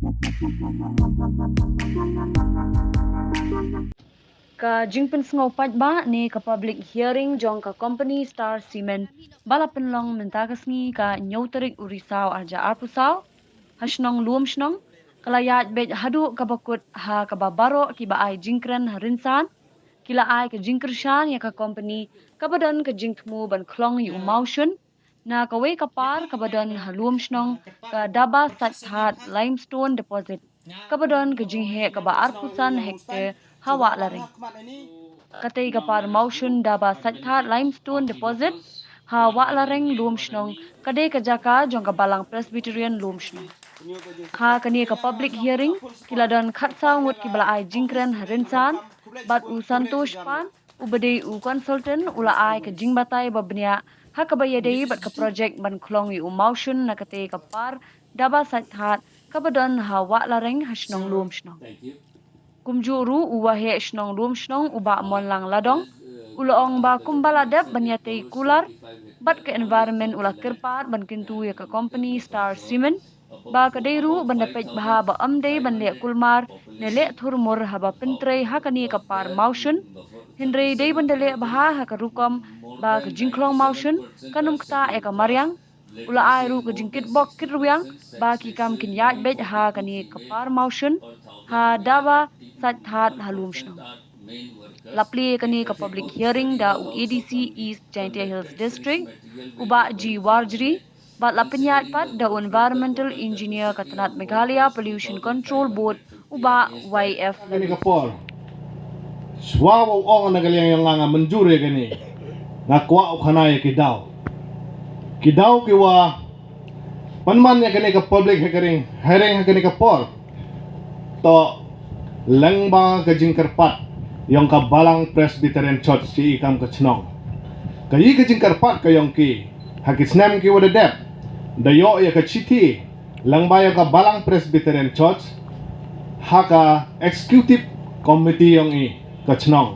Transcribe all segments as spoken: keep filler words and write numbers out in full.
Ka jingpynsngew paidbah ne ka public hearing jong ka company Star Cement ba la pynlong mynta ka sngi ka hynñiew tarik u Risaw arhajar arphew saw ha shnong Lumshnong ka la ïaid beit haduh kaba kut ha kaba baroh kiba ai jingkren ha rynsan ki la ai ka jingkyrshan ïa ka company kaba don ka jingthmu ban khlong ïa u mawshun na kawei ka par kaba don ha Lumshnong, ka Daba Saithat Limestone Deposit, kaba don ka jingheh kaba arphew san hektar ha Wahlareng. Katei ka par mawshun Daba Saithat Limestone Deposit ha Wahlareng Lumshnong ka dei ka jaka jong ka Balang Presbyterian Lumshnong. Ha kane ka public hearing ki la don khatsaw ngut kiba la ai jingkren ha rynsan, bad u Santosh Pan uba dei u consultant u la ai ka jingbatai ba bniah ha kaba ïadei bad ka projek ban khlong ïa u mawshun na katei ka par Daba Saithat kaba don ha Wahlareng ha shnong Lumshnong. Kumjuh ruh u waheh shnong Lumshnong u Bah Monlang Ladong u la ong ba kumba la dep ban ïatei kular bad ka environment u la kyrpad ban kyntu ïa ka company Star Cement ba ka dei ruh ban da peit bha ba ym dei ban leh kulmar ne leh thurmur haba pyntrei ha kane ka par mawshun, hynrei dei ban da leh bha ha ka rukom ba ka jingkhlong mawshun kan ym ktah ïa ka mariang. U la ai ruh ka jingkitbok kitrwiang ba ki kam kin ïaid beit ha kane ka par mawshun ha Daba Saithat ha Lumshnong. La plie kane ka public hearing da u A D C East Jaintia Hills District, u Bah G Warjri, bad la pynïaid pat da u Environmental Engineer ka tnat Meghalaya Pollution Control Board, u Bah Y F Kane ka por. Shuwa wa u ong na ka liang yong nga nga mynjur ïa kane. Nga kwah u khana ïa ki daw. Ki daw ki wa pynman ïa kane ka public hearing, hearing ha kane ka por. To lyngba ka jingkyrpad yong ka Balang Presbyterian Church ki i kam ka chnong. Ka i ka jingkyrpad ka yong ki ha ki snem ki wa da dep da ïoh ïa ka chithi lyngba yong ka Balang Presbyterian Church ha ka executive committee yong i ka chnong.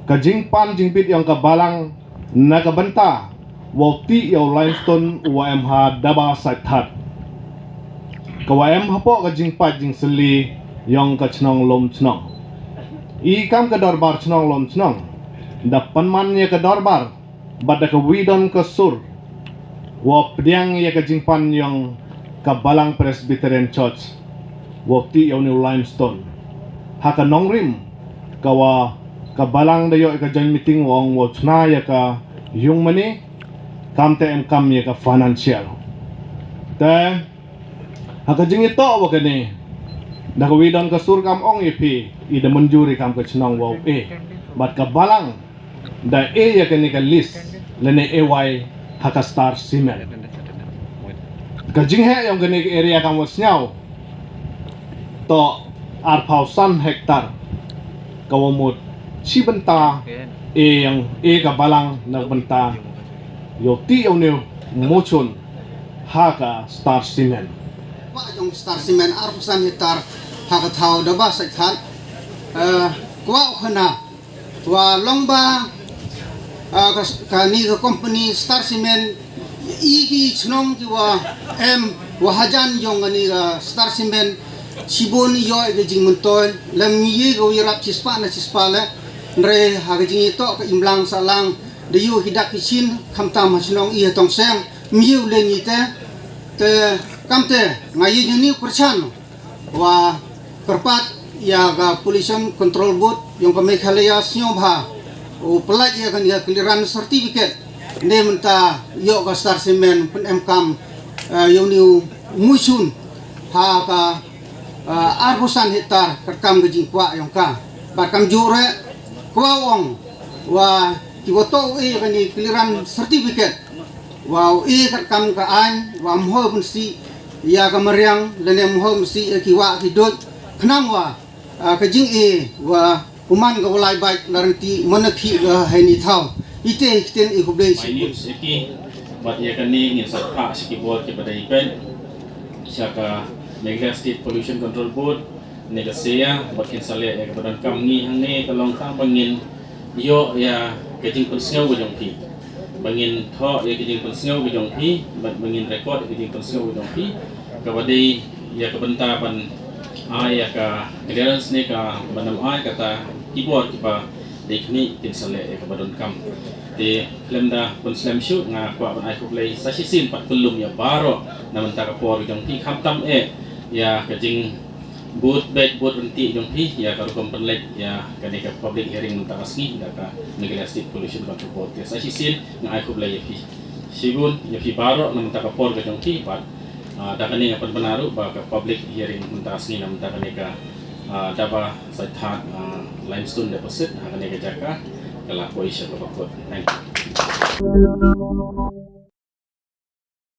Ka jingpan jingbit yong ka Balang na ka bynta wow tih ïa u limestone u wa em ha Daba Saithat. Ka wa em hapoh ka jingpait jingsylli yong ka chnong Lumshnong. I kam ka dorbar chnong Lumshnong da pynman ïa ka dorbar bad da ka wi don ka sur wow pdiang ïa ka jingpan yong ka Balang Presbyterian Church wow tih ïa u new limestone. Ha ka nongrim ka wa ka Balang da ïoh ïa ka joint meeting wow ong wow chna ïa ka yung mane, kam te em kam ïa ka financial. Te ha ka jingïatoh wa kane da ka wi don ka sur kam ong ïa phi i da mynjur i kam ka chnong wow e bad ka Balang da e ïa kane ka list lane A Y ha ka Star Cement. Ka jingheh yong kane ka area kam wa sñiaw to arphaw san hektar ka wa mut chi bynta e yong e ka Balang na bynta yow tih yow new mochun ha ka Star Cement. Wa yong Star Cement arphaw san hektar ha ka thaw Daba Saithat. Kwah u khana wa long ba ka ni ka company Star Cement i ki chnong ki wa em wa hajan yong ka ni ka Star Cement shibun ïoh ka jingmyntoi lem ngi ka wi rap chispah na chispah le nre ha ka jingïatoh ka imlang salang da yu ki dak ki chin khamtam ha chnong i ha Tongseng myu le ni te te kam te nga yi ni pyrchan wa kyrpad ïa ka Pollution Control Board yong ka Meghalaya sñiaw bha u pynlait ïa ka ni ka clearance certificate ne mynta ïoh ka Star Cement pyn em kam ïa u ni u muchun ha ka arphaw san hektar ka kam ka jingkwah yong ka ba kam ju re kwah ong wa ki wa to u e ka ni clearance certificate wa u e ka kam ka ain wa mhoi pynsi ïa ka mariang lane mhoi pynsi ïa ki wa ki doj khnang wa ka jing e wa u man ka walai bai la renti mana ki ka hai ni thaw ite iten i khublei shi. Bad ïa ka ni ngin sa phah shi ki bor ki ba dei pet sha ka Meghalaya State Pollution Control Board ne ka sea bad kin sa leh ïa ka ba donkam ngi hangne ka long tang ba ngin ïoh ïa ka jingpynsngew ka jong phi ba ngin thoh ïa ka jingpynsngew ka jong phi bad ba ngin record ïa ka jingpynsngew ka jong phi ka ba dei Ïa ka bynta ban ai ïa ka clearance ne ka ban ai kata ki bor kiba dei khmih kin sa leh ïa kaba donkam. Te khlem da pynslem shuh nga kwah ban ai khublei sa shisien pat kyllum ïa baroh na bynta ka por jong phi khamtam eh ïa ka jing bud bad bud ryntih jong phi ïa ka rukom pynleit ïa kane ka public hearing mynta ka sngi da ka Meghalaya State Pollution Control Board. Te sa shisien nga ai khublei ïa phi. Shibun ïa phi baroh na bynta ka por ka jong phi bad, ah, da kane nga pynbna ruh ba ka public hearing mynta ka sngi na bynta kane ka, ah, Daba Saithan, ah, limestone deposit ha kane ka jaka ka la poi sha kaba kut. Thank you.